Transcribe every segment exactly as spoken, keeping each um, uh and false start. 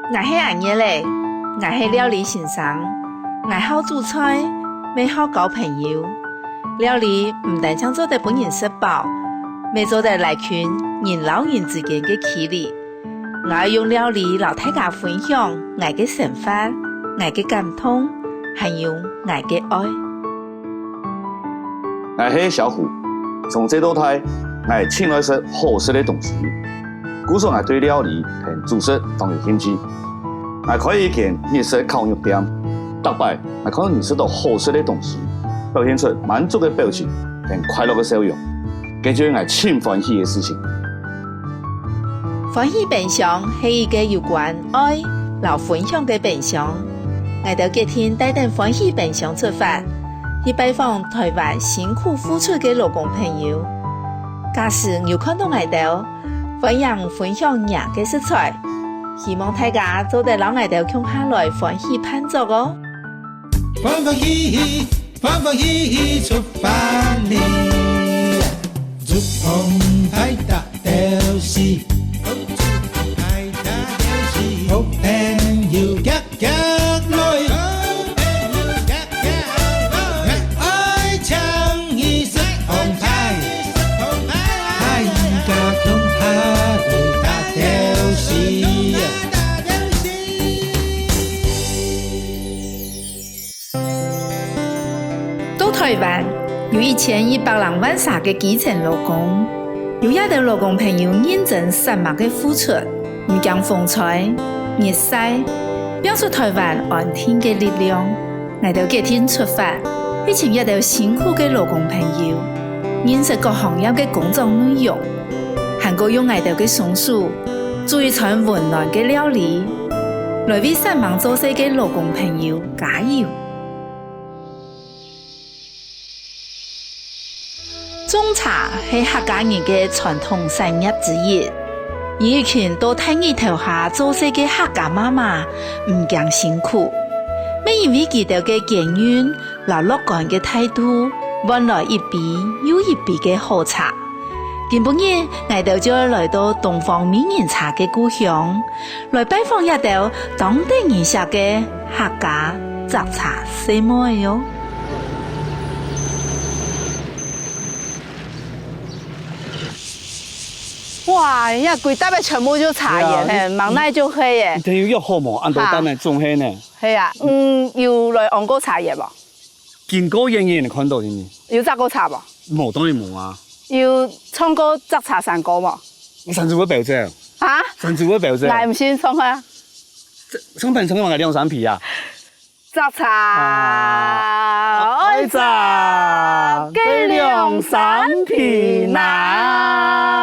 𠊎係阿月仔，𠊎係料理先生，𠊎好煮菜，乜好交朋友。料理毋單淨做得分人食飽，乜做得拉近人摎人之間个距離。 𠊎愛用料理摎大家分享𠊎个生活、𠊎个感動，還有𠊎个愛。𠊎係小虎，從細到大，𠊎盡愛食好食个東西，故所𠊎對料理同煮食當有興趣。𠊎開一間日式烤肉店，逐擺𠊎看到人食到好食个東西，表現出滿足个表情同快樂个笑容，這就係𠊎盡歡喜个事情。 歡喜冰箱係一個有關愛摎分享个冰箱。𠊎兜決定帶等歡喜冰箱出發，去拜訪臺灣辛苦付出个勞工朋友。假使有看到𠊎兜，歡迎分享若个食材，希望大家做得摎𠊎兜共下來歡喜辦桌哦！歡歡喜喜，歡歡喜喜出發哩！ 竹筒大大條絲，竹筒大大條絲，好朋友遽遽來，好朋友遽遽來，𠊎愛請你食紅菜，大家共下來大條絲。 到臺灣，有一千一百零萬儕个基層勞工，有這兜勞工朋友認真殺猛个付出，毋驚風吹、日曬，拚出臺灣安定个力量。𠊎兜決定出發，去尋這兜辛苦个勞工朋友，認識各行業个工作內容，還過用𠊎兜个雙手，煮一餐溫暖个料理，來為殺猛做事个勞工朋友加油。 種茶係客家人个傳統產業之一，有一群到大日頭下做事个客家媽媽毋驚辛苦，乜因為佢兜个堅韌摎樂觀个態度，換來一杯又一杯个好茶。今晡日，𠊎兜就愛來到東方美人茶个故鄉， 來拜訪這兜當得人惜个客家摘茶細妹哦。哇，這歸搭个全部就茶園嘿，對啊，你，吂哪就係耶。你有約好無？恁多擔个總係呢？係啊，嗯，有來尪過茶園無？ 經過遠遠看到定定。有摘過茶無？無，當然無啊。有唱過摘茶山歌無？山豬會飆走。啊？山豬會飆走。𠊎毋識唱啊。這，上班唱个嘛，兩三皮啊。摘茶，啊，愛摘，該兩三皮哪。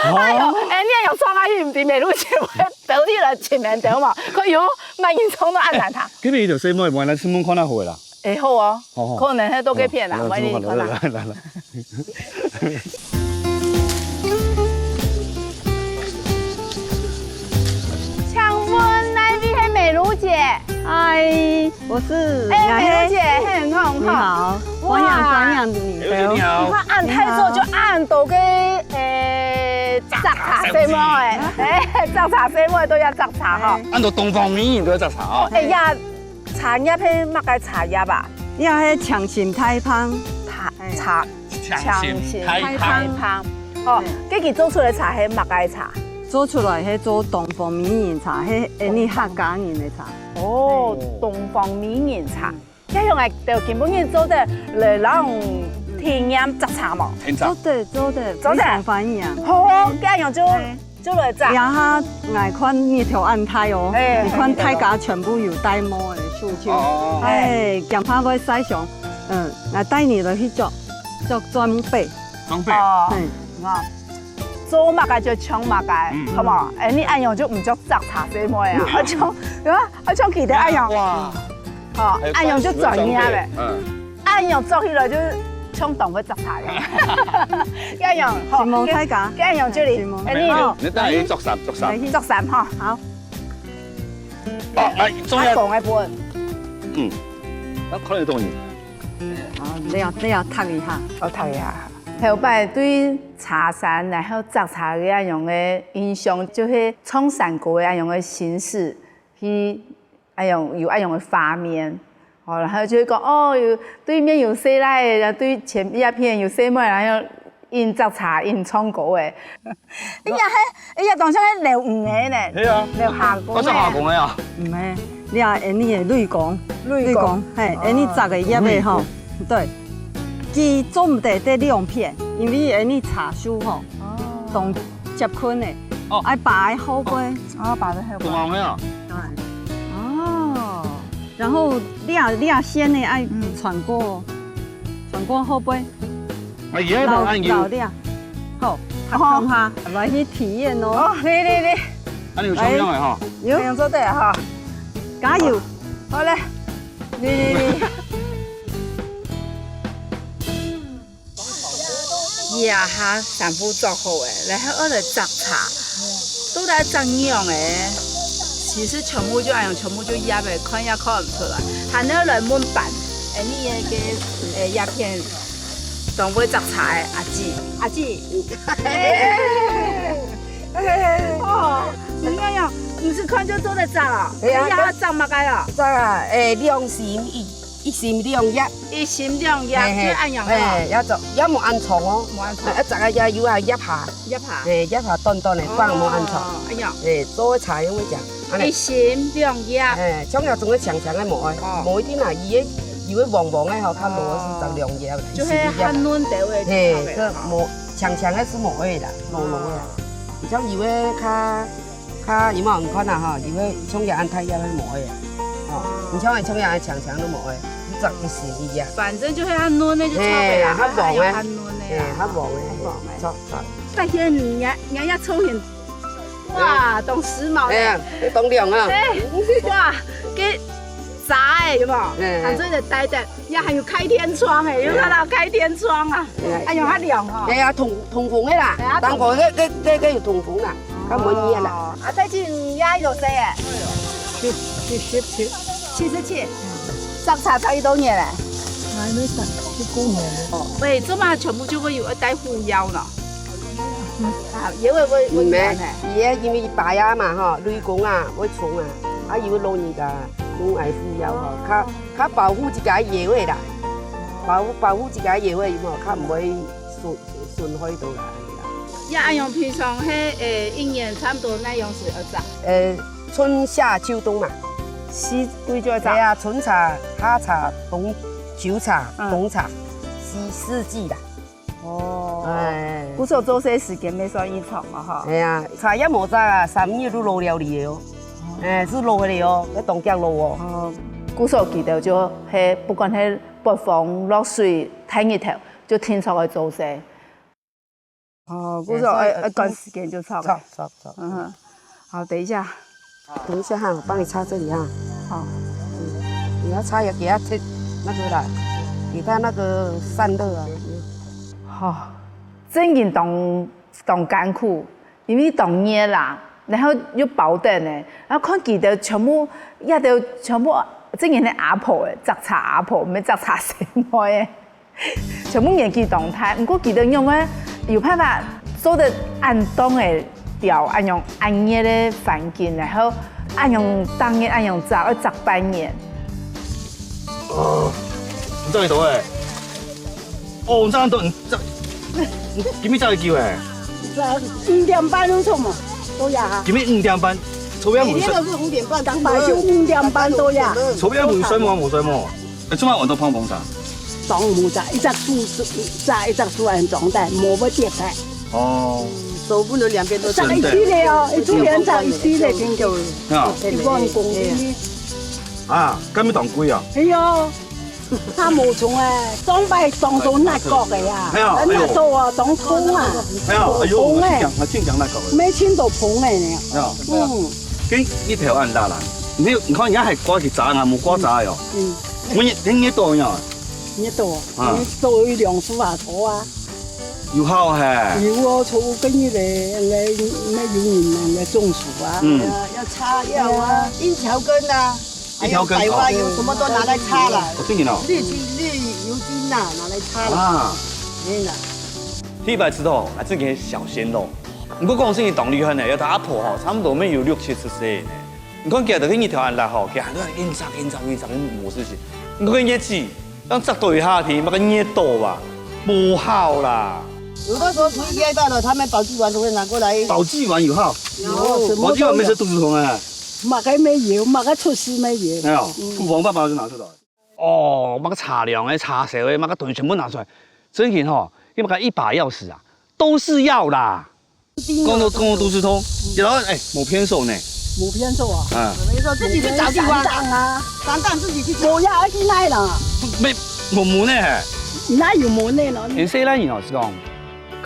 哎喲，哎，你還有唱下去，毋知美露姐會 表弟來尋人兜嘛，可以哦，慢慢唱到恁難聽。這邊有細妹，無來試問看下好啦。哎，好哦，好，好。可能係到該片啦，好，慢慢看啦。來，來，來。請問哪位係美露姐？嗨，我是，哎，美露姐，嘿，你好，你好。你好，哇。歡迎，歡迎你兜。哎，你好。你看，恁大座就恁多个，哎， 摘茶細妹，哎，摘茶細妹都愛摘茶吼。恁多東方美人都愛摘茶哦。哎呀，茶葉係麼个茶葉啊？這係青心大棚。茶，哎。茶，青心大棚。青心大棚。哦，哎。該佢做出來茶係麼个茶？做出來係做東方美人茶，係𫣆俚客家人个茶。哦，哎。東方美人茶。 這樣𠊎兜今晡日做得來摎體驗摘茶無？體驗茶。做得，做得，做得。非常歡迎。好哦，這樣就，哎。就來摘。這下𠊎看日頭恁大哦，哎，你看大家全部有戴帽个手手，哦。哎，驚怕會曬傷，嗯，𠊎帶你來去著，著裝備。裝備。哦，嘿。啊，做麼个就唱麼个，嗯。好無？哎，你恁樣就毋著摘茶細妹啊，嗯。啊，像，啊，像佢兜恁樣。哇。 吼，還有恁樣就專業咧。嗯。恁樣做起來就像當會摘茶樣。恁樣，吼，承蒙大家。恁樣就哩，承蒙。哎，你，你等下去著衫，著衫。來去。著衫吼。好。哦，來，重要。講个本。嗯。那可能東西。好，你要，你要燙一下。哦，燙一下。頭擺對茶山，然後摘茶个恁樣个印象，就係唱山歌个恁樣个形式，去恁樣有恁樣个畫面。哦，然後就會講，哦，有對面有細倈仔，然後對前一片有細妹，然後又摘茶又唱歌个。哎呀，嘿，哎呀，當像係劉女个呢，係啊，劉下公个。我是下公个啊。毋係，你啊，𫣆俚个女工，女工，女工，嘿，哦。𫣆俚摘个葉仔吼，女工。對，佢做毋得得兩片，因為𫣆俚茶樹吼，哦。當接近个，哦。愛擺後背。哦，擺在後背。懂了沒有？對。哦，然後這這線呢，愛嗯。穿過，穿過後背。 啊，也係老，按鈕。老了。好，哦。看下，來去體驗哦。哦，你你你，啊，你有想要个哈？有。用做得哈。加油。好嘞，你你你。這下衫褲著好誒，然後愛來摘茶，到底愛摘仰誒？其實全部就恁樣，全部就葉誒，看也看毋出來，還愛來問班，誒，你个誒葉片 當會摘茶个阿姊。阿姊。哦，你看呀，毋係看就做得摘啊？係啊，你愛摘麼个啊？摘啊，誒，兩心一，一心兩葉。一心兩葉，嘿嘿，就恁樣啊。嘿，愛做，也無恁長哦。無恁長。愛摘啊，也有啊，葉下。葉下。嘿，葉下短短个，哦，放無恁長。哎呀。嘿，做个茶用个講。 恁呢。一心兩葉。哎，像這種个長長个無愛，哦。無一定啊，佢个，佢个黃黃个吼，較無係摘兩葉，就係較嫩兜个就好个。嘿，這無，長長个係無愛啦，老老个啦。哦。像佢个較，較，有無？你看啊吼，佢个像這恁大葉个無愛啊。哦，你像，像這恁長長个無愛，你摘一心一葉。反正就係較嫩个就好个啦，嘿，較黃个。啊，還有較嫩个啦。嘿，較黃个，較黃个。著，著。但是你，你也抽煙 哇，當時髦呢。哎呀，你當亮啊。哎，哇，該遮个有無？哎。還做得戴戴，也還有開天窗哎，有看到開天窗啊？哎呀。哎喲，較涼哦。哎呀，通，通風个啦，哎呀，當過該，該，該，該有通風啦，較無熱啦。哦，啊，最近也有歲哎？七，七十七。七十七。摘茶摘幾多年了？還沒摘，一公年了。哦，喂，這麼全部就會有戴護腰呢？ 啊，也會，會，會，毋係，佢个因為爸爺嘛吼，雷公啊，會沖啊，啊，佢个老人家攏愛護腰吼，較，較保護自家个腰仔啦，保護，保護自家个腰仔，有無？較毋會損，損害到啦，恁樣啦。呀，恁樣平常係，誒，一年差不多哪樣時節摘？誒，春夏秋冬嘛。四季就愛摘。係啊，春茶、夏茶、冬，秋茶、嗯。冬茶，四，四季啦。 哦，哎。故所做事時間也算異長啊，哈。哎呀，茶也無摘啊，三日都老了哩哦。哎，係老个哩哦，愛當遽老哦。哦，故所佢兜就係，不管係發風、落水、大日頭，就定著愛做事。哦，故所愛，愛趕時間就著个。著，著，著。嗯哼。 好，等一下。等一下哈，我幫你擦這裡哈。好。嗯，你要擦也給它切那個啦，給它那個散熱啊。好，正經當，當艱苦，因為當熱啦，然後又包等呢，然後看佢兜全部，這兜全部正經个阿婆誒，摘茶阿婆，毋係摘茶細妹誒。 全部年紀當大，毋過佢兜仰會有辦法做得恁當个調，恁樣恁熱个環境，然後恁樣逐日恁樣摘，愛摘半年。哦，你摘幾多誒？哦，你摘幾多？你摘，你今晡日摘幾久誒？五點半都出門，到這哈。今晡日五點半，昨晡日無睡，每天都是五點半出門，大概就五點半到這。昨晡日有睡無？無睡無？ 哎，做麼个恁多膨膨茶？裝無茶，一隻手，一隻，一隻手恁裝个，無要跌開。哦。手不能兩邊都摘一支个哦，一支連摘一支个，真正。啊。一萬公斤。啊，該毋當貴啊？哎喲，佢無從哎，上擺當多那個个呀，哎呀，那時候啊，當通啊，哎呀，哎呦，通哎，我聽講，我聽講那個。沒聽到通哎呢。哎呀。嗯。跟一條恁大啦，你，你看人家還掛起摘啊，無掛摘喲。嗯。 你，你，你多呀？你多，啊。你多有兩樹啊，多啊。有效嘿。有哦，做个月嘞，來，來有人來，來種樹啊。嗯。要，要插藥啊，一條根啊，一條根，還有白花油，哦。什麼都拿來插了。哦，真的哦。綠油，綠油精啊，拿來插了。啊。真的。你毋知道，𠊎正經係小鮮肉。毋過講真，佢當厲害呢，佢同阿婆吼，差毋多乜有六七十歲呢。你看佢个日頭恁烈吼，佢還在緊摘緊摘緊摘緊無事情。你看佢个葉子，當摘到一下去，麼个捏到吧，無效啦。有的時候不是噎到了，他們保濟丸都會拿過來。保濟丸有效，有什麼保濟丸沒事肚子痛啊。麼个沒有，麼个出事沒有。哎呀，厨房爸爸就拿出來。哦，麼个茶涼个、茶燒个、麼个東西全部拿出來，真經吼，你麼个一把鑰匙啊，都是藥啦。講到講到肚子痛，然後哎，無騙手呢，無騙手啊。啊，沒錯，自己去找地方。山上啊，山上自己去找。我要去哪啦？沒無無呢，哪有無呢咯？因細漢人哦是講，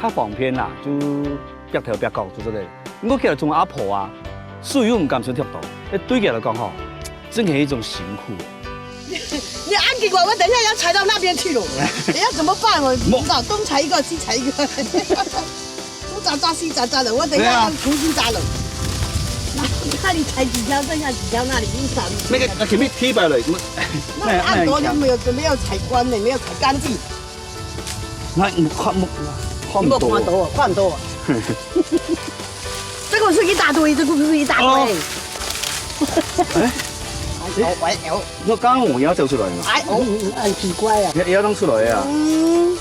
較方便啦，就壁頭壁角就這個。毋過起來從阿婆啊，水又毋敢出忒多，哎，對佢來講吼，真係一種辛苦。你按給我，我等一下要踩到那邊去了，你要怎麼辦？我不知道，東踩一個，西踩一個，東扎扎西扎扎的，我等一下要重新扎了。那那裡踩幾條，剩下幾條那裡，你找你。那個那前面踢白了，什麼？那按頭就沒有沒有踩乾的，沒有踩乾淨。那你看看你有看到啊？看到啊？這個是一大堆，這個是一大堆。哦哎呦喂哦，那剛剛我們要走出來嘛，哎哦，很奇怪啊。要要弄出來啊。嗯，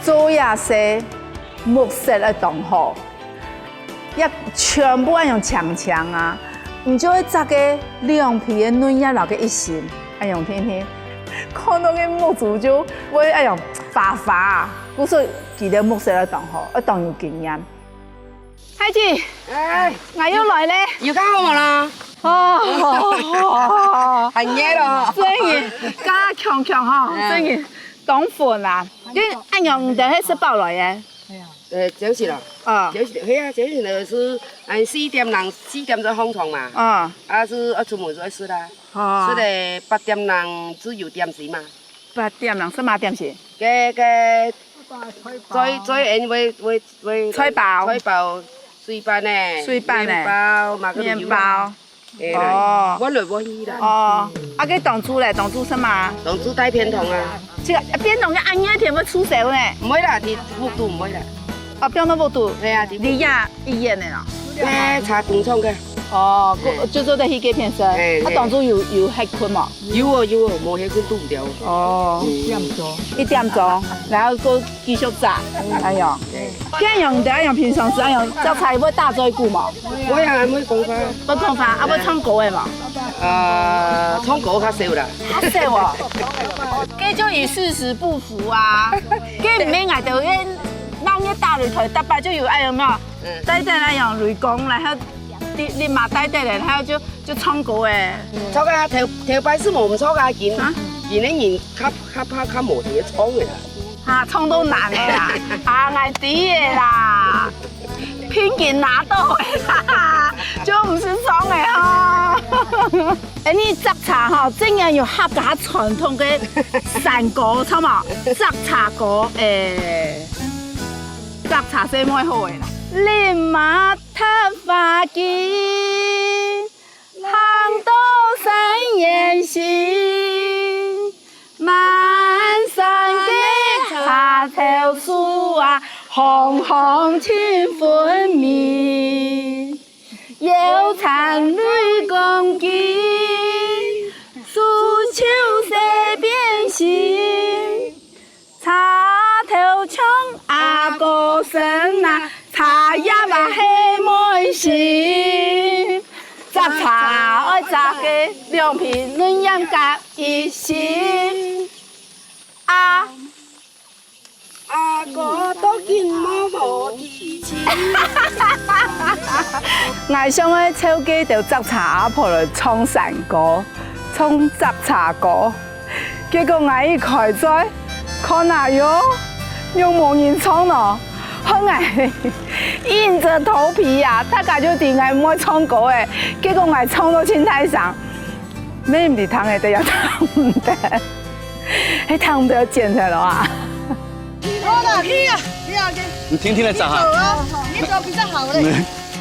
做野事，目色愛當好，也全部愛用淨淨啊，你就會摘个兩皮个嫩葉落个一心，愛用天天，看到个目珠就會愛用花花啊，故所佢个目色愛當好，愛當有經驗。 太姐，哎，我又來咧。有看好無啦？哦，很熱了。真个，加強強吼，真个，當粉啊！你恁樣你等係食飽來个？呃，就是啦，啊就是，係啊，就是呢是，哎，四點零，四點鐘起床嘛，啊啊是愛出門就愛食啦，啊食！了八點零就有點心嘛，八點零食麼點心？个个最最end會會會菜包菜包，水粄呢，水粄呢麵包嘛，麵包。哎哦換來換去啦，哦，啊，該當晝咧，當晝食麼？當晝帶便當啊，這个便當个恁熱天會臭餿呢？毋會啦，佇屋肚毋會啦，哦，放到屋肚，係啊，佇你也一樣个咯。个茶工廠个，哦，就做得去該片食。哎啊，當晝有有歇睏無？有哦有哦，無歇睏堵毋著。哦，一點鐘，然後過繼續摘，哎喲，這樣的，哎喲，平常時哎喲，摘菜會打嘴鼓無？會啊，會講話，會講話，啊，會唱歌个無？呃，唱歌較少啦。較少哦，這就與事實不符啊！這毋係𠊎兜个鬧熱打擂台，逐擺就有哎喲，有無？嗯帶等哎喲雷公，然後你你嘛帶等咧，然後就就唱歌誒。著啊，頭頭擺係無毋著啊，今啊今个人較較較較無佇咧唱个啦。啊，唱到難个啦，啊，𠊎知个啦，聘金拿到个啦，就毋使唱个吼。哎，你摘茶吼，真正有客家傳統个山歌，著無？摘茶歌，哎，摘茶係乜好个啦。林馬踏花徑，行到山巖心。 滿山个茶頭樹啊，芳香盡分明。腰纏雷公筋，手手細便心。茶頭像阿哥身啊，茶葉啊係妹心。摘茶愛摘个兩皮嫩葉夾 一心啊。阿哥到今無好提親。𠊎想愛招該兜摘茶阿婆來唱山歌，唱摘茶歌。結果𠊎一開嘴，看啊喲，又無人唱咯。害𠊎硬著頭皮啊，大家就知𠊎毋會唱歌誒，結果𠊎唱到盡大聲。 你毋知聽得得也聽毋得，係聽毋得要剪出來啊！好了，可以了，不要跟你聽聽來你走講啊。了，你走比較好嘞。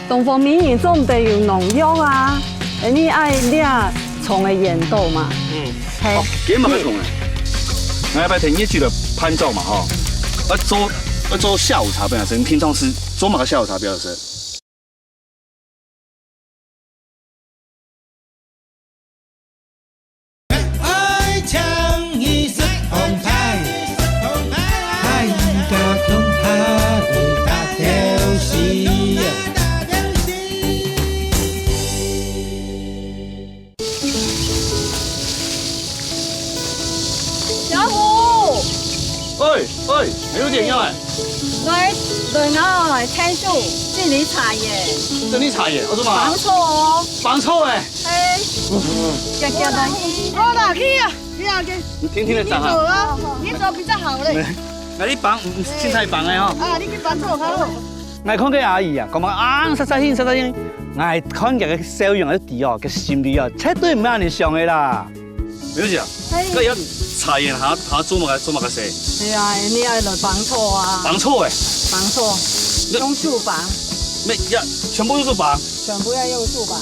東方美人做毋得有農藥啊，哎，你愛這蟲个緣投嘛。嗯，嘿，哦，幾萬个蟲啊！𠊎一擺天日去了拍照嘛吼，啊做愛做下午茶分人食，你平常時做麼个下午茶分人食？小虎，哎，哎，還有點要哎。來，來啊，來𢯭手，整理茶園。整理茶園，我做嘛？幫手哦。幫手哎。哎，行行來。好啦，去啊，去啊，去。你聽聽的講啊。你走啊，你走比較好嘞。那你幫，嗯，凊彩幫的吼。啊，你去幫手好了。 𠊎看該阿姨啊，講麼个啊，煞煞興，煞煞興。𠊎看佢个笑容就知哦，佢心裡哦，絕對毋係恁樣想个啦。梅姐啊，嘿。該要茶園下，下做麼个，做麼个事？係啊，你愛來幫手啊。幫手欸？幫手，那用手幫。沒，要全部都是幫。全部要用手幫。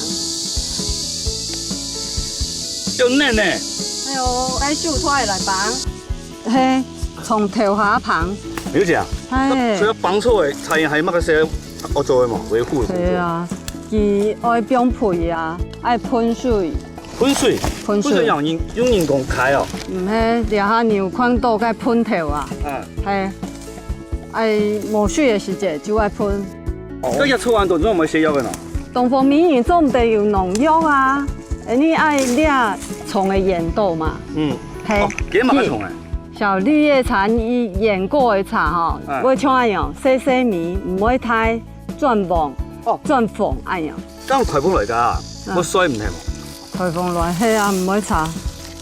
要嫩呢。哎喲，愛手出來來幫。 嘿，從頭下幫。梅姐啊，嘿。該除了幫手个，茶園還有麼个事愛做个無？維護个工作。係啊，佢愛放肥啊，愛噴水。噴水？噴水。噴水用人，用人工㧡哦。毋係，這下你有看到該噴頭啊？嗯。嘿，愛無水个時節就愛噴。哦。該這草恁多，做麼个施藥个呢？東方美人做毋得有農藥啊，你愛這蟲个緣故嘛。嗯。嘿。哦，佢麼个蟲欸？ 小綠葉茶，你芫荽个茶吼，嗯。會像恁樣，細細味，毋會太轉黃，哦。轉紅恁樣。該颱風來个啊，嗯。會衰毋係無？颱風來，係啊，毋會差。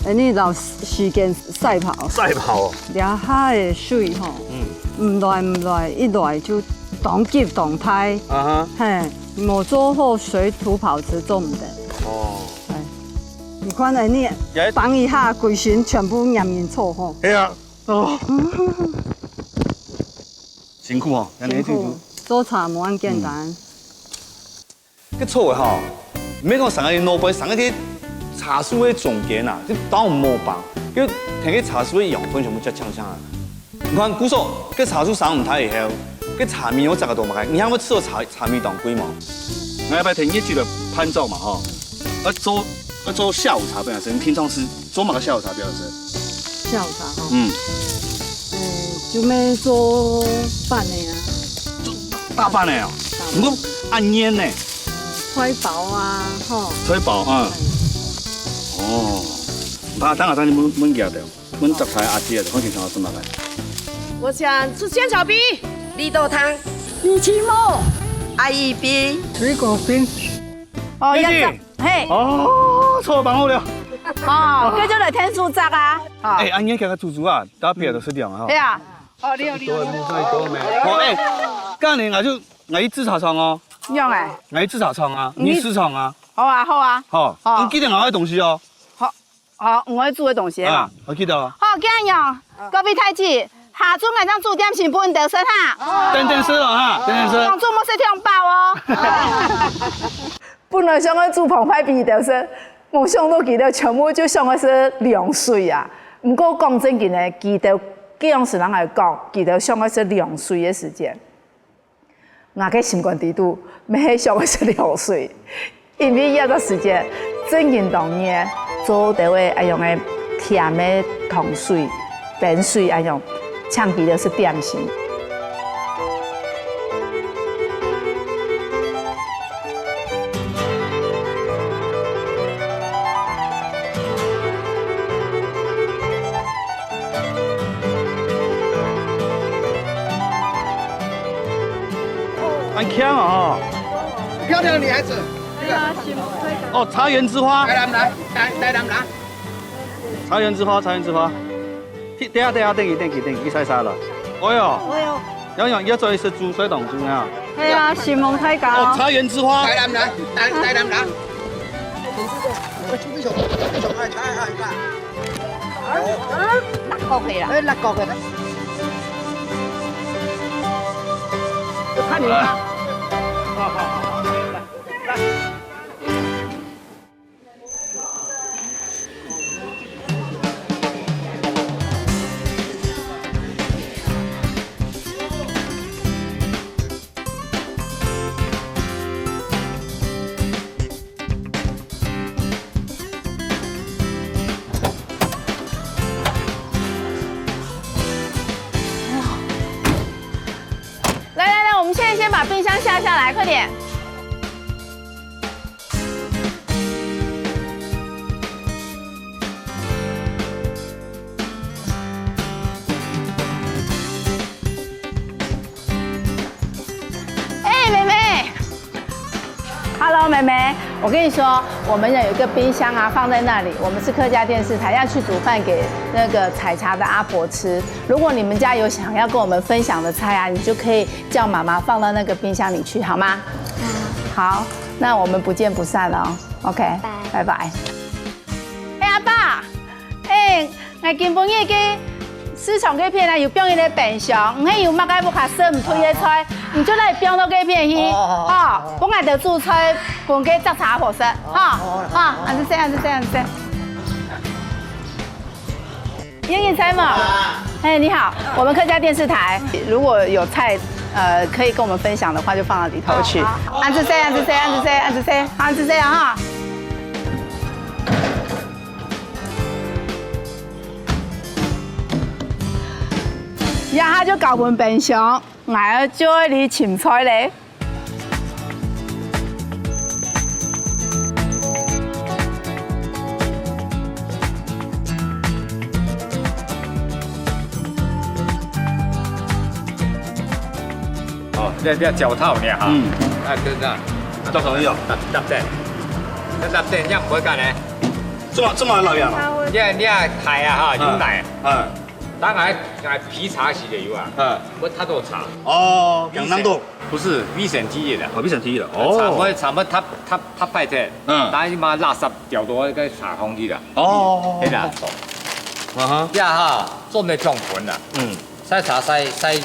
哎，你摎時間賽跑。賽跑哦。這下个水吼，嗯。毋來毋來，一來就當急當大。啊哈。嘿，無做好水土保持做毋得。哦。哎，你看哎，你也幫一下，歸身全部黏黏草吼。係啊。 哦。辛苦哦，恁樣辛苦，做茶無恁簡單。嗯。該草仔吼，毋係講生在路背，生在該茶樹个中間啊，就當無幫，就跈該茶樹个養分全部接搶搶啊。你看，故所該茶樹生毋大以後，該茶米又摘个多麼个，你還會知道茶，茶米當貴無？𠊎這擺跈業績來伴奏嘛吼，愛做，愛做下午茶分人食，你平常時做麼个下午茶分人食？ 下午茶吼。嗯。欸，就係做粄个啊。做大粄个哦。大粄。毋過恁熱呢。菜包啊，吼。菜包，嗯。嗯。哦。啊，等下，等你問，問佢兜，問摘茶个阿姊啊，看佢想愛食麼个。我想吃仙草冰、綠豆湯、米奇木、阿姨冰、水果冰。哦，要這樣。 嘿。哦，錯，放好了。哦，該就來𢯭手摘啊。哦。欸，恁樣佢个豬豬啊，大家別个都食涼啊，吼。對啊。哦，你有，你有。哦，欸，今年𠊎就，𠊎去製茶廠哦。仰仔？𠊎去製茶廠啊，你，你市場啊。好啊，好啊。好，哦。你記得𠊎个東西哦。好，好，𠊎愛煮个東西。啊，𠊎記得哦。好，恁樣，各位大姊，下晝𠊎正煮點心分你兜食哈。等等食了哈，等等食。當晝莫食忒飽哦。 本來想愛煮澎湃分佢兜食，無想到佢兜全部就想愛食涼水啊。毋過講正經个，佢兜該央時人來講，佢兜想愛食涼水个時節，𠊎个心肝底肚乜係想愛食涼水，因為這隻時節正經當熱，做得會恁樣个甜个糖水、冰水恁樣，請佢兜食點心。 很強啊！漂亮的女孩子。對啊，幸福快感。哦，茶園之花。來，來，來，來，來，來。茶園之花，茶園之花。 去，等下，等下，等佢，等佢，等佢，一下一下了。哎喲，哎喲。洋洋，也做一隻豬，所以當豬呢。係啊，承蒙大家哦。哦，茶園之花。來，來，來，來，來，來。我出去手，出去手，哎，哎，哎，哎。啊，啊，六角个啦。哎，六角个。我看你啊。好，好，好，好，來，來。下來，快點。哎，妹妹，Hello，妹妹，我跟你说，我们有一个冰箱啊，放在那里，我们是客家电视台，要去煮饭给那个采茶的阿婆吃。如果你们家有想要跟我们分享的菜啊，你就可以叫妈妈放到那个冰箱里去，好吗？好，那我们不见不散哦。OK，拜拜。哎，阿爸，哎， 𠊎今晡日个市場該片啊，有放一個冰箱，毋係有麼个屋下食毋退个菜，你就來放到該片去，哦，哦，哦，哦。吼，分𠊎兜煮菜，分該摘茶婆食，吼，哦，哦，哦，吼，恁仔細，恁仔細，恁仔細。有人在嗎？哎，你好，我們客家電視台，如果有菜，呃，可以跟我們分享的話，就放到裡頭去。好，好，好。恁仔細，恁仔細，恁仔細，恁仔細，好，恁仔細啊，哈。 這下就搞分冰箱，𠊎就愛去尋菜咧。哦，這，這腳套呢，哈。嗯。啊，對，對。做什麼用？搭，搭等。這搭等，這樣毋會乾呢。這麼，這麼老樣啊？你看，你看，大啊，哈，有耐。嗯。嗯。 當然，哎，皮擦洗的油啊，嗯。不，它都有擦。哦，講那麼多。不是，危險第一的。哦，危險第一的，哦。茶葉，茶葉它，它，它壞忒，嗯。它嘛垃圾掉到那個茶桶裡了。哦。對啦。啊哈。這下哈，做得像盆啦。嗯。曬茶曬，曬，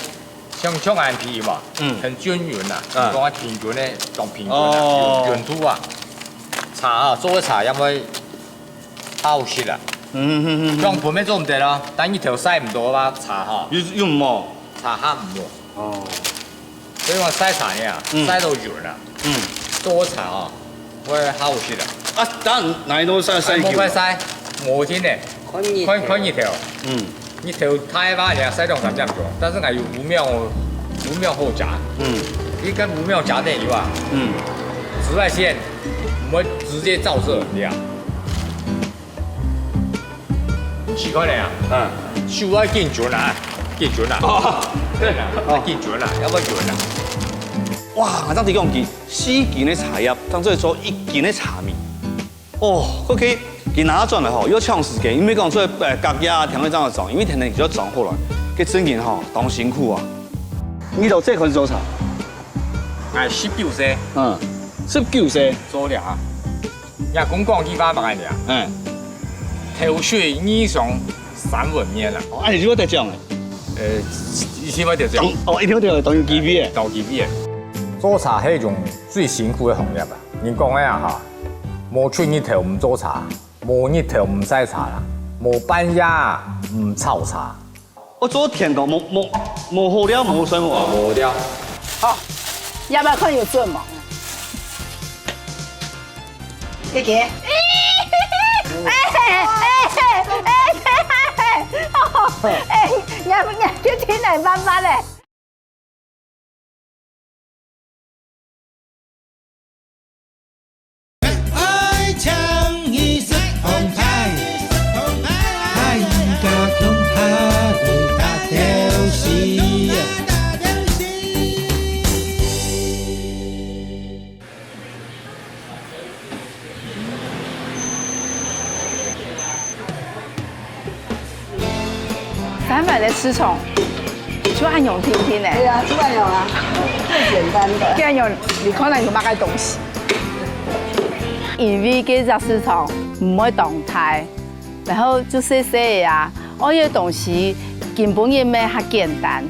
像，像恁皮嘛，嗯。很均勻啦。嗯。講啊平均的，當平均的，哦。勻度啊。茶啊，做个茶因為 好食啊。嗯，嗯，嗯，嗯。像盆乜做毋得咯，但日頭曬毋到嘛，茶吼。又，又無。茶較毋好。哦。所以講曬茶呢，嗯。曬到勻啊，嗯。做茶吼，會好食啊。啊，當然哪裡都曬，曬久了。哎，無法曬，無天呢。看日頭。看，看日頭。嗯。 日頭大嘛，你啊，曬兩三點鐘，但是𠊎有五秒，五秒好食。嗯。你跟五秒食等油啊，嗯。紫外線毋會直接照射你啊。你試看咧啊，嗯。手愛緊準啊，緊準啊。哦。對啦，哦。緊準啊，要不然準啊。哇，𠊎正提講佢四斤个茶葉，當做做一斤个茶米。 哦，過去佢拿轉來吼，又搶時間，因為講做，呃，隔夜啊，天光正來裝，因為天天就要裝好來，該真經吼，當辛苦啊。你到這開始做茶？𠊎十九歲。嗯，十九歲。做了啊。也講講幾百萬个呢。嗯。頭水二上三文面啊。哦，啊，你就得獎誒。呃，一定會得獎。當，哦，一定會得獎，當有機會誒。當有機會誒。做茶係一種最辛苦个行業啊。 人講个啊哈，無出日頭毋做茶，無日頭毋曬茶啦，無半夜毋炒茶。哦，做天光，無，無，無好料，無生活啊。無料。好，要不要看有準無？姐姐。哎，哎，哎，哎，哎，哦，哎，你，你，你，你來慢慢嘞。 愛請你食紅菜，愛加強他的大條絲。 三百个市場，就恁樣定定呢。對啊，就恁樣啊，最簡單的。恁樣，你看下有麼个東西？因為這隻市場毋會當大，然後就細細个啊，愛个東西根本也無較簡單。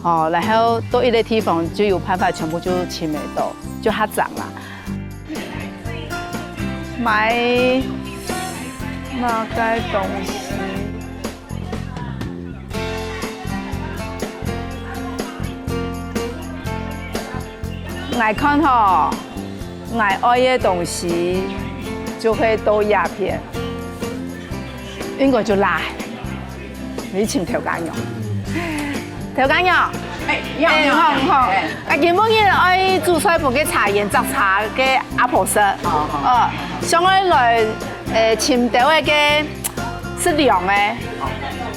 哦，然後到一個地方就有辦法全部就尋得到，就較省啦。買麼个東西？𠊎看吼， 𠊎愛个東西就會到這片，應該就來，你尋頭家娘。頭家娘，哎，你好，哎，你好，你好。你好。哎。啊，今晡日愛煮菜分个茶園摘茶个阿婆食。哦，哦。哦，想愛來，呃，尋兜仔个食涼个、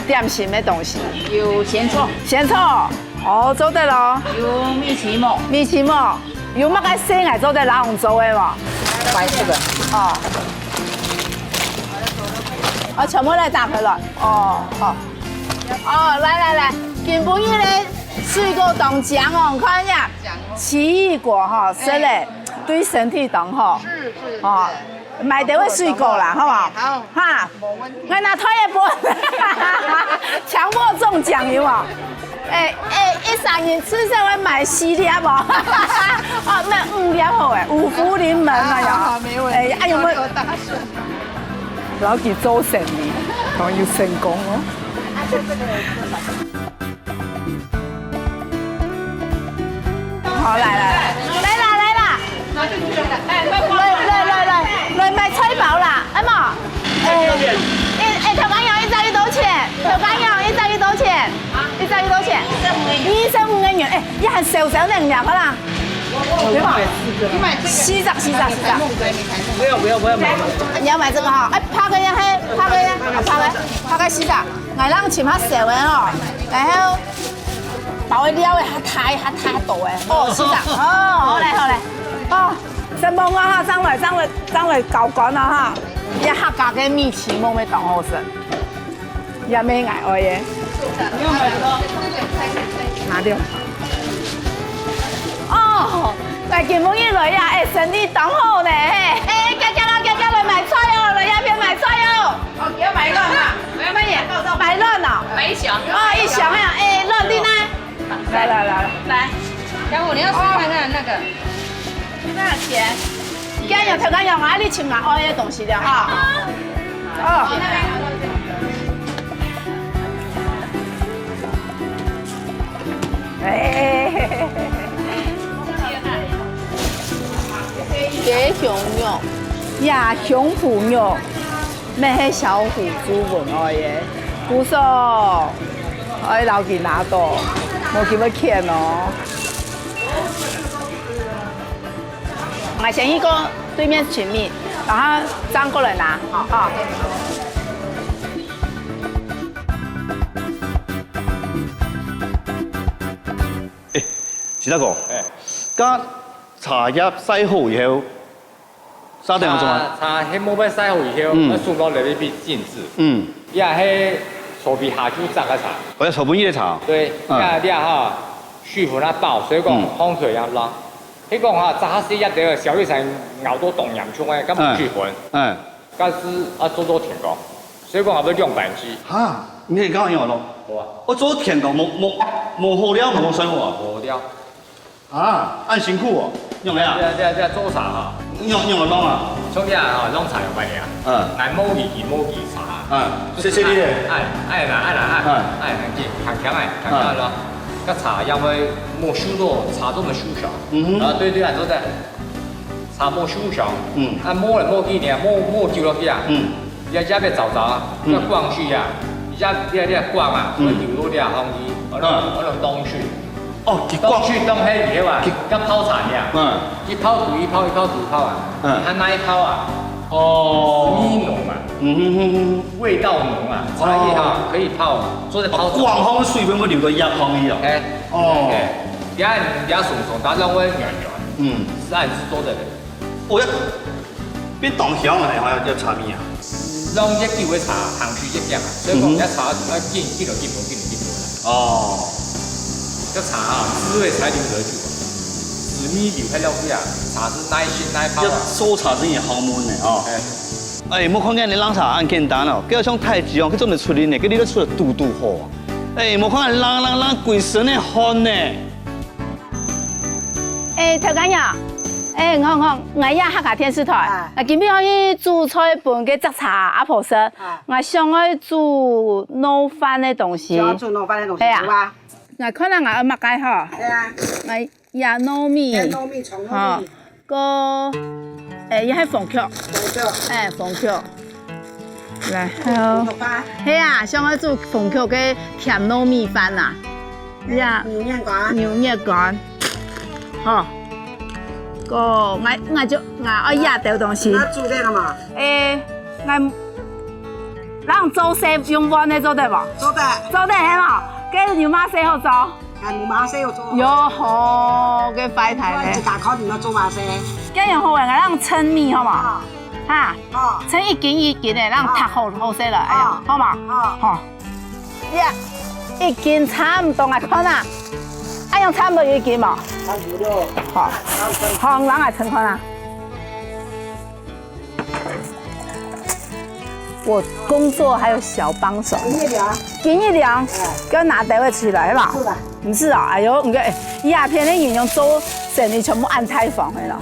點心个東西。有仙草。仙草，哦，做得咯。有米篩目。米篩目，有麼个色𠊎做得拿紅做个無？白色个。哦。哦，全部來打開來。哦，好。 哦，來來來，今晡日个水果當靚哦，你看一下，奇異果哈，食了對身體當好。是是哦，買兜个水果啦，好不好？好，哈，我拿菜一本，強迫中獎有無？哎哎，一儕人至少愛買四粒哦。哦，買五粒好哎，五福臨門啊呀。好，好，沒問題，哎，哎，有沒有？老弟做生意，當有成功哦。好，來來來，來啦來啦，來來來來，來買菜包啦，阿媽，哎哎，頭家娘，一隻幾多錢？頭家娘，一隻幾多錢？一隻幾多錢？二十五個銀，哎，也還少少呢，兩個啦，對吧？你買這個，四隻四隻四隻。不要不要不要買。你要買這個哈？哎，拍個呀嘿，拍個呀，拍個，拍個四隻。 𠊎摎尋下少个哦，然後包个料个較大較大兜个，哦，市長，哦，好嘞好嘞，哦，承蒙啊哈，正來正來正來交關啊哈，這客家个米篩目乜當好食，也乜𠊎愛个，拿掉。哦，來今晡日來呀，哎，生意當好呢，嘿，哎，遽遽啦，遽遽來買菜哦，來這片買菜哦。 哦，你要買卵啊？我要買卵。買卵哦？買一箱。哦，一箱啊，哎，卵在哪？來來來，來，小虎，你要试试看看那个。多少钱？今日有頭家娘啊，你尋𠊎愛个東西了哈。哦。哎，雞胸肉，呀，胸脯肉。 乜係小虎豬分𠊎个，故所愛摎佢拿到，無佢會譴哦。𠊎先去過對面尋米，然後正過來拿，哈。哎，徐大哥，哎。該茶葉曬好以後， 沙丁要做啊？茶，茶係無愛曬好以後，嗯。愛送到這位去靜置。嗯。也係草皮下就摘个茶。哦，要草皮个茶哦。對，嗯。也這哈，水分啊飽，所以講嗯。放出來也爛。係講哈，摘下時一个小雨傘咬到當嚴重个，根本水分。嗯。嗯。但是啊，做到天光，所以講啊，要兩班機。哈，你係講樣咯？好啊。我做天光，無，無，無好料，無生活啊。無好料。 啊，恁辛苦哦，仰仔啊？這，這，這做茶哈。仰，仰仔弄啊？像這啊，弄茶有辦法啊。嗯。𠊎無機，佢無機茶。嗯，謝謝你。哎，哎啦，哎啦，哎，嗯。哎，很緊，很強哎，很強咯。嗯。該茶因為無收到，茶都無收上。嗯哼。啊，對，對，恁做得。茶無收上。嗯。啊，無來無去呢，無，無丟落去啊。嗯。 也，也愛燥燥啊，嗯。愛光水啊，也，也，也光啊，嗯。愛流落這空氣，愛落，嗯。愛落凍水。哦，佢光。凍水凍好以後啊，佢，佢泡茶呢，嗯。一泡煮一泡，一泡煮一泡啊，嗯。佢還耐泡啊。哦。味濃嘛，嗯哼哼哼。味道濃嘛，茶葉哈，哦。可以泡，做得泡茶。哦，光好水分會流到葉空氣哦。哎，哦。哎，哎，這樣，這樣鬆鬆，它讓味軟軟，嗯。是還是做得的。 哦，要變當香了呢，好像叫茶米啊。讓越久个茶，香氣越強啊，所以講，嗯哼。這茶愛緊，緊了緊了，緊了緊了。哦。這茶啊，滋味才留得久啊。滋味留下了去啊，茶是耐性耐泡啊。要做茶真的好悶呢，哦。哎。哎，莫看見你冷茶恁簡單哦，該像太極哦，佢做得出力呢，佢力都出得嘟嘟好。哎，莫看見冷冷冷，歸身的汗呢。 哎，頭家娘，哎，𠊎，𠊎，𠊎也客家電視台，啊。𠊎今晡日愛去煮菜分該摘茶阿婆食，啊。𠊎想愛煮糯飯个東西。想愛煮糯飯个東西，係啊。有啊。𠊎看下𠊎愛麼个吼。係啊。𠊎也糯米。也糯米，長糯米。吼，過，哎，也係紅曲。紅曲。哎，紅曲。然後，紅曲飯。係啊，想愛煮紅曲个甜糯米飯啊。呀，牛肉乾。牛肉乾。好。个，𠊎，𠊎就，𠊎愛這兜東西。那煮這个嘛？誒，𠊎，咱做事用碗个做得無？做得。做得係無？該牛肉絲好做？哎，牛肉絲有做。有吼，該壞忒咧。自家看你們做麼事。恁樣好誒，𠊎讓稱米好無？啊。哈，哦。稱一斤一斤誒，讓它好，好勢了，哎呀，哦。好無？哦。好。 呀，一斤差毋多，𠊎看啊，恁樣差毋多有一斤無？差不多。好，好，𠊎來稱看啊。我工作還有小幫手。斤一兩。斤一兩，哎。該拿兜仔出來，係無？係啦。毋係啊，哎喲，你看，哎，這片个人用做生理全部恁大方个咯。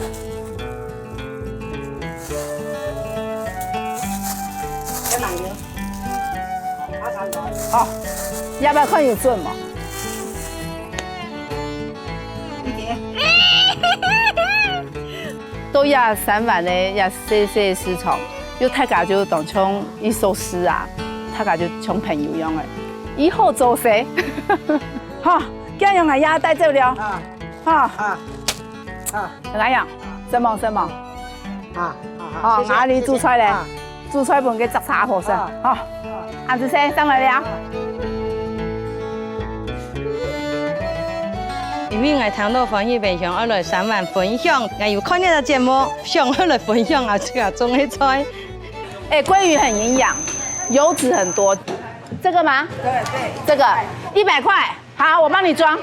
好，這擺看有準無？到這三灣个這細細市場，又大家就當像一首詩啊，大家就像朋友樣誒，以後做事。好，恁樣啊，也帶走了。啊。好。啊。啊。來呀，承蒙，承蒙。 啊，好，好，哦，謝謝，𠊎來煮菜咧，謝謝。啊。煮菜分佢摘茶好食，啊。好，恁仔細，上來了。因為𠊎聽到番禺朋友愛來三灣分享，𠊎有看這个節目，想愛來分享𠊎自家種个菜。哎，鮭魚很營養，油脂很多，這個嗎？對，對。這個，一百塊。 好，我幫你裝。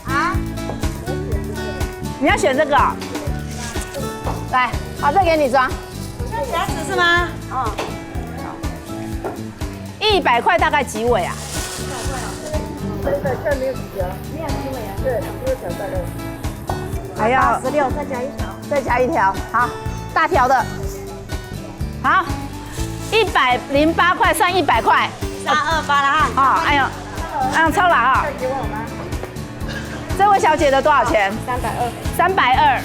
啊？你要選這個哦？來，好，這給你裝。這夾子是嗎？哦。一百塊大概幾尾啊？一百塊沒有幾條。沒有幾尾啊？對，沒有幾條大概。還要八十六，再加一條。再加一條，好，大條的。 好，一百零八塊算一百塊。三二八啦哈。好，哎喲，哎喲，超了啊。這位小姐的多少錢？三百二。三百二。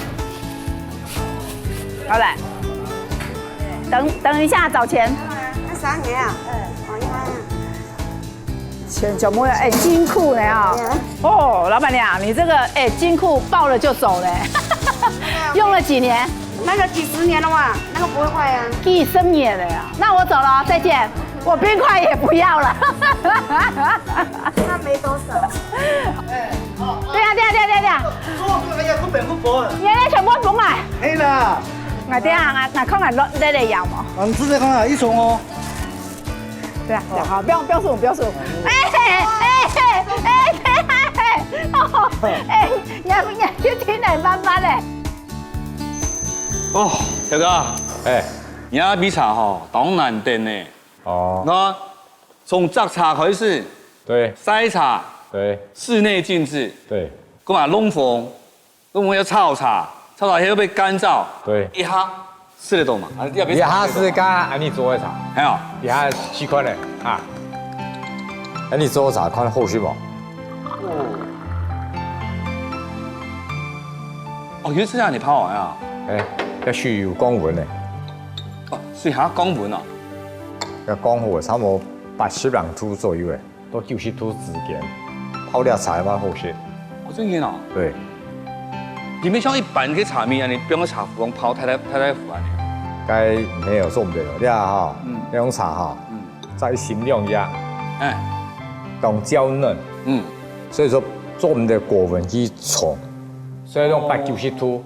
好嘞。等，等一下找錢。那三个啊？哦，一般啊。 全，全部要，哎，金庫呢啊。嗯。哦，老闆娘，你這個，哎，金庫抱了就走呢。用了幾年？那個幾十年了嘛，那個不會壞啊。幾十年了呀，那我走了，再見，我冰塊也不要了。那沒多少。對呀，對呀，對呀，對呀。做這個要不本不薄。你那全部分𠊎。可以啦。𠊎等下，𠊎，𠊎看看落，落來要無？嗯，直接看啊，一重哦。 對啊，對啊，好，不要，不要說，不要說。哎，哎，哎，哎，哦，哎，也，也，也挺難辦法嘞。哦，大哥，哎。你這杯茶吼，當難等呢。哦。那從摘茶開始，對。曬茶，對。室內禁制，對。幹嘛弄風？ 我們要炒茶，炒茶還要被乾燥，對。一下食得動嘛？啊，這杯茶一下係該恁樣做个茶，還好。一下試看咧，啊。恁樣做茶看好食無？哦，有一次啊，你泡完啊？哎，這水有降溫咧。哦，水還降溫哦。這降好差不多八十零度左右咧。 到九十度之間，泡這茶嘛好食。哦，真个哦。對。你們像一般个茶米恁樣，放在茶壺中泡，太太，太太壺恁樣。該沒有做毋得了，這哈，嗯。這種茶哈，嗯。在一心兩樣，哎。當嬌嫩，嗯。所以說做毋得過分去沖。所以用八九十度，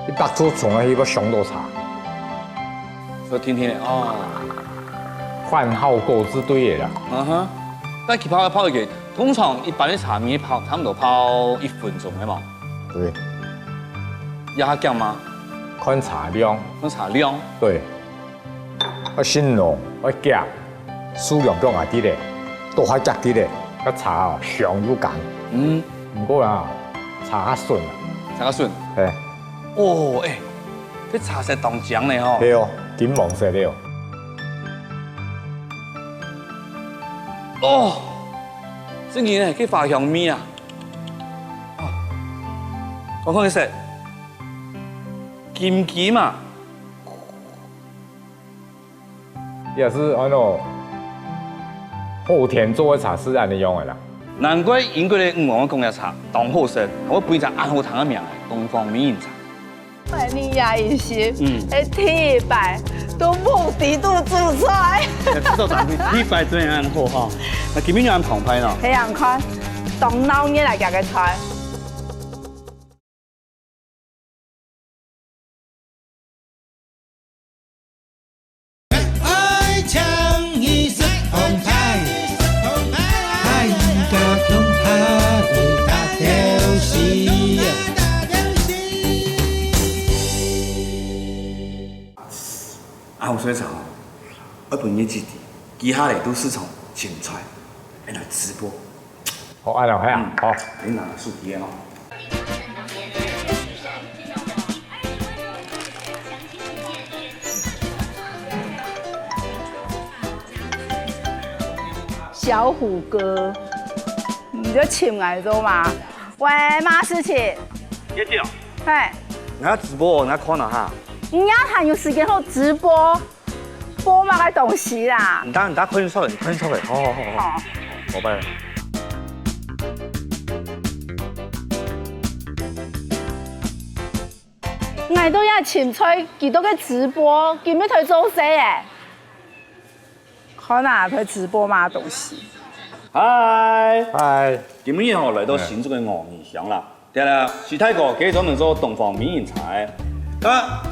一百度沖下去會傷到茶。所以甜甜个哦。飯後果汁對个啦。嗯哼。該起泡泡一个，通常一般个茶米泡，差不多泡一分鐘个嘛。對。也較遽嗎？看茶量。看茶量。對。 愛先濃，愛遽，數量放下去咧，倒下遽去咧，該茶哦，香又甘。嗯。毋過啊，茶較順啊。茶較順。嘿。哦，哎，這茶色當靚呢吼。對哦，金黃色的哦。哦，真个呢，這花香味啊。哦，我看這色，金金啊。 也係安到好甜做个茶係恁樣个啦。難怪英國个女王講个茶當好食，還會分一隻恁好聽个名，東方美人茶。你也一心，嗯，哎，第一擺都無底肚煮菜。知道咱第一擺做恁好哈，那今日就恁澎湃呢。係啊，看，當鬧熱來夾个菜。 愛請你食紅牌，大家共下去打鬥敘。啊，有水茶哦，愛分你姊姊，佢下來都市場尋菜，愛來直播。好，恁樣，係啊，嗯，好。你拿手機哦。 小虎哥，你就請來做嘛？喂，麼事情？葉姐哦，嘿，你要直播，你要看了哈。你也還有時間好直播？播麼个東西啦？你等，你等，快點出來，你快點出來，好好好好，好。好，拜拜。𠊎都要請菜，佢都个直播，佢乜在做事欸？ 看啊，在直播麼个東西？嗨，嗨，今日吼來到新竹个鵝耳鄉啦。對啦，徐大哥，佢專門做東方美人茶个。啊，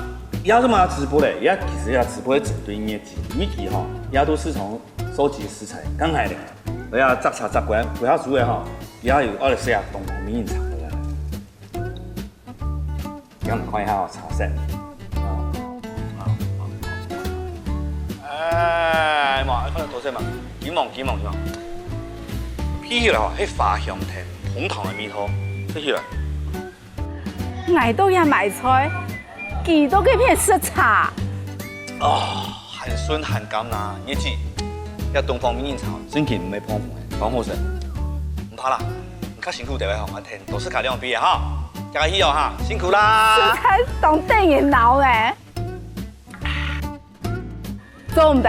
也做麼个直播咧？也其實也直播係針對月季，月季吼，也都市場收集食材，剛好咧，來啊摘茶摘過來，為下煮个吼，也有愛來試下東方美人茶个。 讓你看一下哦，茶色。哎，嘛，看到多色嘛，金黃，金黃，金黃。鼻起來吼，係花香甜，紅糖个味道，鼻起來。𠊎都也買菜，佢都个片食茶。哦，還順還甘啦，月季，這東方美人茶，真經毋係泡沫个，當好食。毋怕啦，你較辛苦點仔吼，𠊎 多食加兩杯哈，加油哦哈，辛苦啦！實在當得人惱呢。做毋得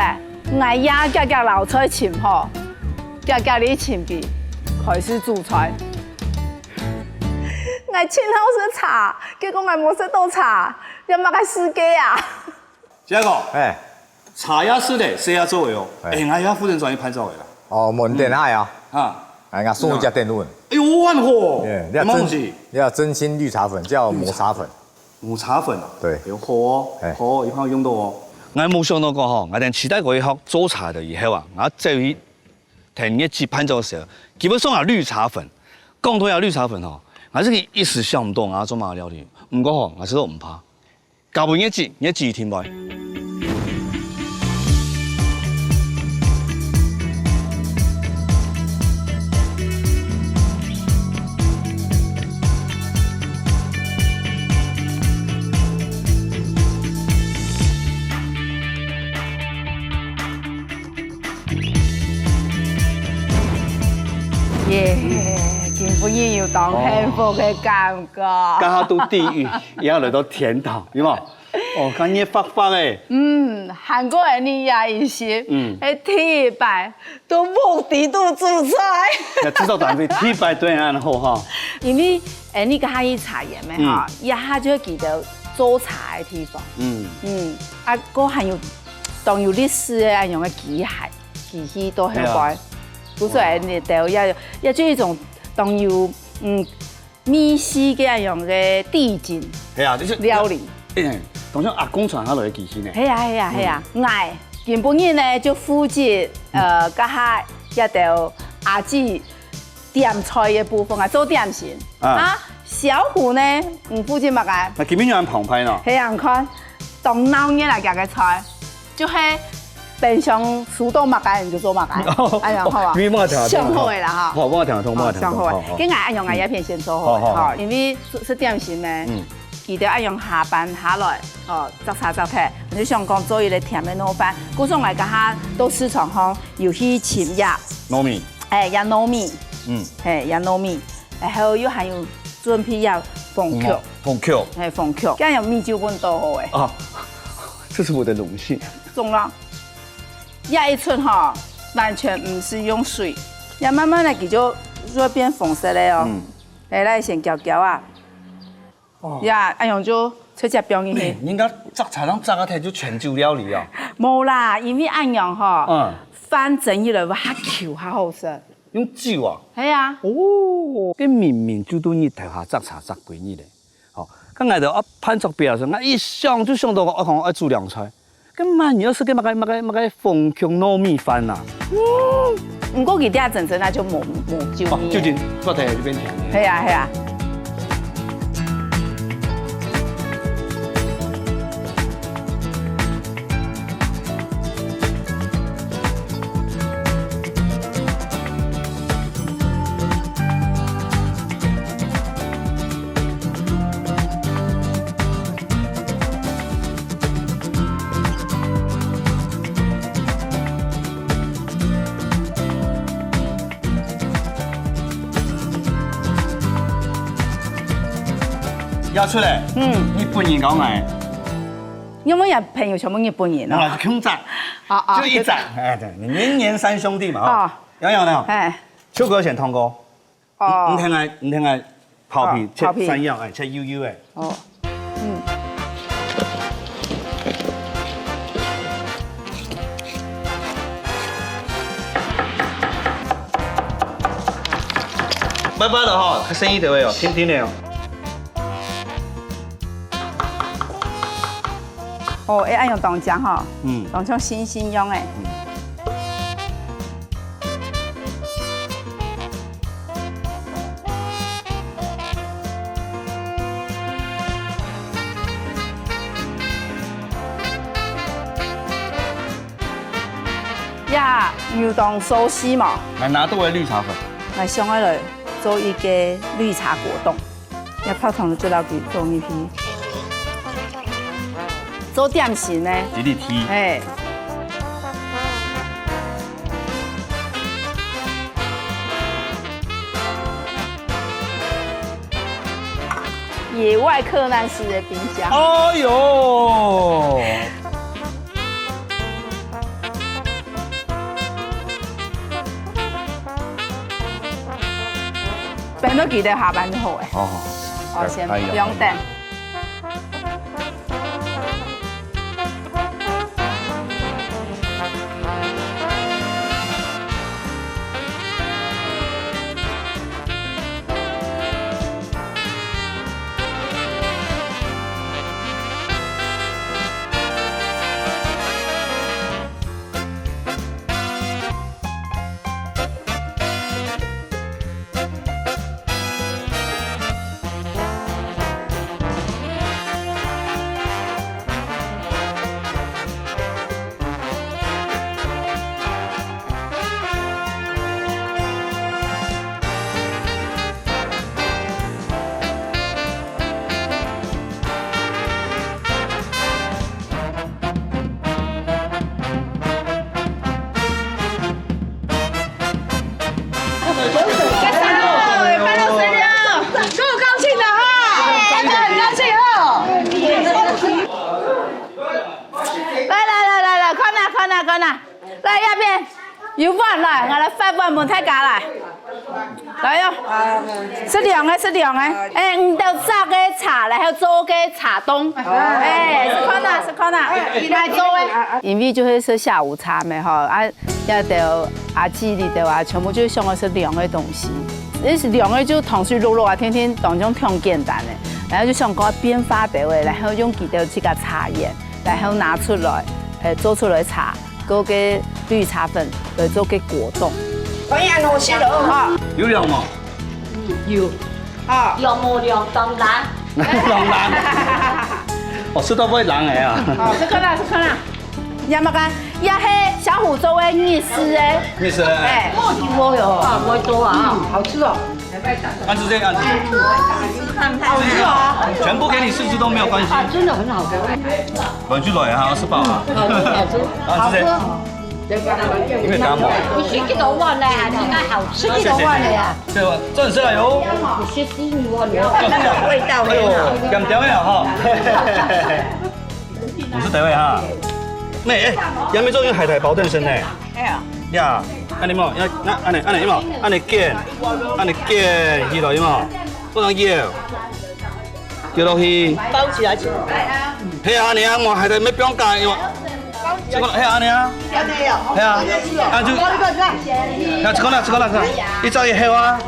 ，𠊎也遽遽摎菜尋好，遽遽哩尋佢，開始煮菜。𠊎盡好食茶，結果𠊎無食到茶，這麼个世界啊！這個，哎，茶也食咧，事也做咧哦。哎，哎，𠊎也負責轉去辦桌个啦。哦，問電話啊。啊，哎，𠊎送一隻電話。 哎喲，恁好！哎，你也真，有麼个東西？你也真心綠茶粉，叫抹茶粉。抹茶粉啊？對。哎喲，好哦，哎。好哦，以後用到哦。𠊎無想到講吼，𠊎等徐大哥一學做茶个以後啊，𠊎走去跈月季辦桌个時候，基本上啊綠茶粉，講到啊綠茶粉吼，𠊎自家一時想毋到𠊎做麼个料理，毋過吼，𠊎實在毋怕。 交分月季，月季定會。耶，今晡日有當幸福个感覺。剛好都地獄，也來到天堂，有無？ 哦，看你發發欸。嗯，還過欸，你也一心，嗯，欸，第一擺都無底肚煮菜。也至少咱這第一擺對恁好哈。因為欸，你剛才去茶園咩哈，嗯，一下就會記得做茶个地方。嗯，嗯，啊，過還有當有歷史个恁樣个機械、機器都很乖，對啊，不是欸，你都要有，要就一種當有嗯 美食个恁樣个地景，係啊，就是料理。欸，當像阿公傳下來个機器呢。係啊係啊係啊，𠊎今晡日呢就負責呃，該下這兜阿姊點菜个部分啊，做點心啊。小虎呢，你負責麼个？該今晡日恁澎湃呢？係啊，你看，當鬧熱來夾个菜。 就係冰箱收到麼个你就做麼个，哦，恁樣好無？你莫聽，想好个啦哈。好，莫聽，莫聽，想好个，好，好。跟𠊎恁樣，𠊎也偏先做好个，好，好，好。好，因為食，食點心呢，嗯，佢兜恁樣下班下來，哦，摘茶摘忒，𠊎就想講做一個甜个糯飯，故所𠊎這下到市場項有去尋這糯米，欸，這糯米，嗯，係，這糯米，然後又還有準備這紅曲，紅曲，係，紅曲，恁樣米酒分倒好欸。啊，這是我的榮幸。中了。 這一出吼，完全毋使用水，也慢慢个佢就就會變紅色个哦。嗯。來，來先攪攪啊。哦。呀，恁樣就直接放入去。人家摘茶上摘个忒就全酒料理啊。無啦，因為恁樣吼，嗯。飯蒸起來會較Q較好食。用酒啊？係啊。哦，這明明就到日頭下摘茶摘歸日咧。 吼，該𠊎兜愛辦桌表个時候，𠊎一想就想到，𠊎講愛煮涼菜。該滿月愛食个麼个麼个麼个紅麴糯米飯啊？嗯，毋過佢這陣陣啊就無無酒哦，味。酒精，做得就變甜的。係啊係啊。 要出來，嗯。日本人講來。因為朋友全部日本人哦。啊，就共隻，啊啊，就一隻，就哎，對，你明年三兄弟嘛，哦。哦。洋洋呢？哎。秋哥先通過。 哦。你，你聽𠊎，你聽𠊎，刨皮，哦，切，刨皮。山藥，哎，切幼幼个。哦。嗯。慢慢个吼，較細義个哦，定定个哦。 哦，會恁樣當靚吼，嗯。當像星星樣誒。嗯。呀，牛當燒死嘛。來，拿到个綠茶粉。來，想愛來做一個綠茶果凍。 這白糖就落去，放入去。做點心呢。一粒甜。嘿。野外克難斯的冰箱。哎喲！ 等到佢兜下班就好誒。哦，哦，先不用等。快樂生日哦！夠高興的哈，大家很高興哈。來來來來來，看啊看啊看啊！ 來，這片，有碗來，𠊎來發碗分大家來。來喲，食涼个，食涼个。哎，你兜摘个茶，然後做个茶凍。哎，試看啊，試看啊，來做个。因為就係食下午茶嘛，吼，啊，這兜阿姊這兜啊，全部就係想愛食涼个東西。你食涼个就糖水落落啊，天天當中挺簡單个，然後就想講變化兜个，然後用佢兜自家茶園。 然後拿出來，呃，做出來茶，過个綠茶粉來做个果凍。可以恁好食了哦。哈。有涼無？有。啊。有無涼？當然。當然。哦，食到會冷个啊。哦，這個啦，這個啦。你看嘛看，這係小虎做个日式个。日式个。哎。哦，有哦，有哦。啊，我做啊。嗯，好吃哦。 安住這樣子，試看看。好吃哦。全部給你試試都沒有關係。啊，真的很好吃。回去了哈，吃飽哈。好吃，好吃。啊，是這樣。好吃。你沒有感冒？你食幾多碗了呀？你應該好吃。謝謝，謝謝。這碗賺出來喲。你食四五碗了。味道很好。哎呦，減掉了哈。我是台灣哈。那，哎，楊梅做用海苔包蛋生呢。哎呀。呀，恁呢無？呀，恁呢，恁呢有無？恁呢捲，恁呢捲起來有無？做成腰，腰落去。包起來。係啊，恁呢啊，無還得愛放假有無？這个係恁呢啊。恁呢哦。係啊，啊就，包一个是吧？啊，這个啦，這个啦，這个，一隻一後啊。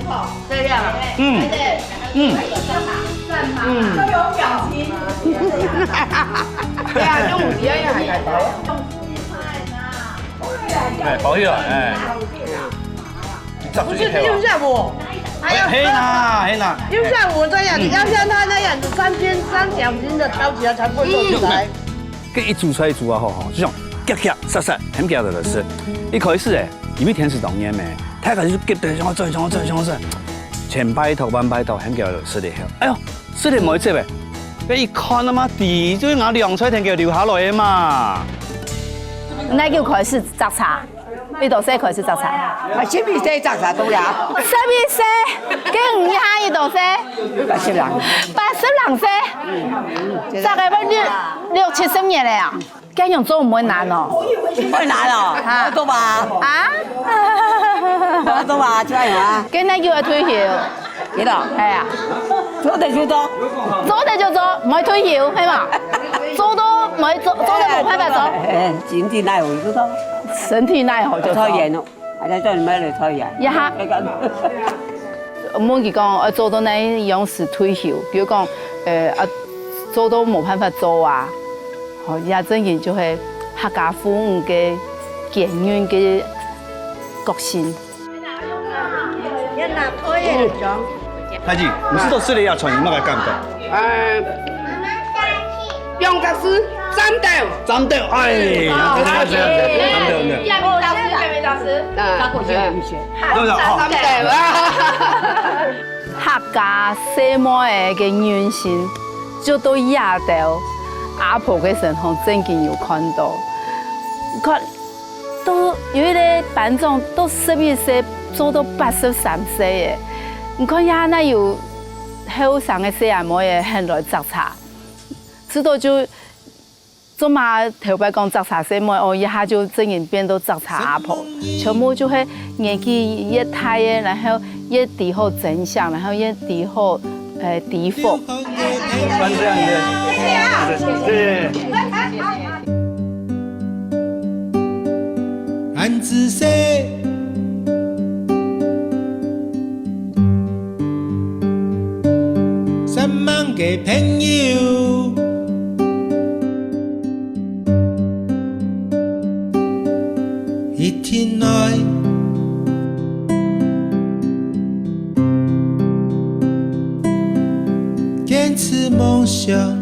這樣啊。嗯，嗯，嗯。對啊，用五十元還敢包。 哎，包起來，哎。你炸出去不是，用下午，還要，哎，嘿啦，嘿啦。用下午这样子，要像他那样子，三斤、三两斤的挑起来才不会露出来。嗯。這一煮出來一煮啊，吼，吼，就像夾夾殺殺，很夾的了是。一開始哎，因為天時當炎咩，大家就夾得想要做，想要做，想要做，千拜託萬拜託，很夾的了是的，哎呦， 食得無接誒，該一看啊嘛，底就拿涼菜田佢留下來个嘛。哪久開始摘茶？幾多歲開始摘茶？啊，十二歲摘茶到了。十二歲，該你還幾多歲？八十零。八十零歲，嗯，嗯，摘个要六，六七十年了呀。 該樣做毋會難哦？毋會難哦，啊。做吧。啊？做吧，就恁樣啊。該哪久愛退休？幾多？哎呀。做得就做。做得就做，毋會退休，係嘛？做到毋會做，做到無辦法做。哎，身體奈何就做。身體奈何就做。太遠了，還在這裡買了太遠。呀哈。那個。問佢講，呃，做到哪樣時退休？比如講，呃，啊，做到無辦法做啊。 吼，這正經就係客家婦女个堅韌个個性。大姊，你試著食了這菜，有麼个感覺？呃，用个是戰鬥。戰鬥，哎，戰鬥，戰鬥，戰鬥。啊，對不對？好。戰鬥啊。 客家細妹仔个韌性，就到這兜阿婆个身上正經有看到。你看，都有一個班長都十一歲做到八十三歲誒，你看這哪有後生个細阿妹仔肯來摘茶，知道就 做麼頭擺講摘茶細妹，哦，一下就正經變到摘茶阿婆，全部就係年紀越大个，然後越知好珍惜，然後越知好，呃，知福。恁仔細，煞猛个朋友，一定愛堅持夢想。